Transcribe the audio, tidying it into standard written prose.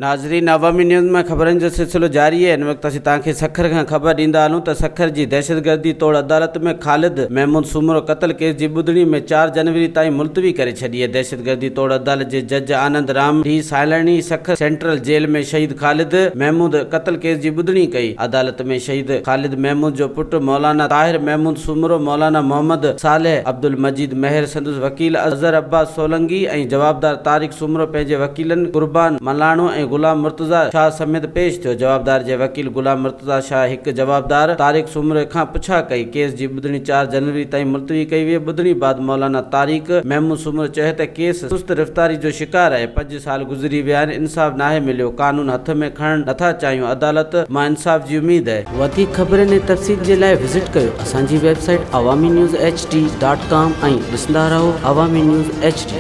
ناظرين عوامي نيوز ۾ خبرن جو سلسلو جاري آهي، هن وقت اسين توهان کي سکر کان خبر ڏيندا هلون ته سکر جي دهشتگردي توڙ عدالت ۾ خالد محمود سومرو قتل ڪيس جي ٻڌڻي ۾ چار جنوري تائين ملتوي ڪري ڇڏي آهي، دهشتگردي توڙ عدالت جي جج Anand Ram D Sailani Sukkur central jail ۾ شهيد خالد محمود قتل ڪيس جي ٻڌڻي ڪئي، عدالت ۾ شهيد خالد محمود جو پٽ مولانا طاهر محمود سومرو، مولانا محمد صالح عبدالمجيد مهر سندس وڪيل اظهر عباس سولنگي ۽ جوابدار طارق سومرو پنهنجي وڪيلن قربان ملاڻو ۽ غلام مرتضيٰ شاهه سميت پيش ٿيو. جوابدار جي وڪيل غلام مرتضيٰ شاهه هڪ جوابدار طارق سومري کان پڇا ڪئي. ڪيس جي ٻڌڻي چار جنوري تائين ملتوي ڪئي وئي. ٻڌڻي بعد مولانا طارق محمود سومرو چيو ته ڪيس سست رفتاري جو شڪار آهي، پنج سال گذري ويا آهن، انصاف ناهي مليو، قانون هٿ ۾ کڻڻ نٿا چاهيون، عدالت مان انصاف جي اميد آهي. وڌيڪ خبرن ۽ تفصيل جي لاء وزٽ ڪيو اسان جي website Awami news H D dot com ۽ ڏسندا رهو عوامي نيوز ايڇ ڊي.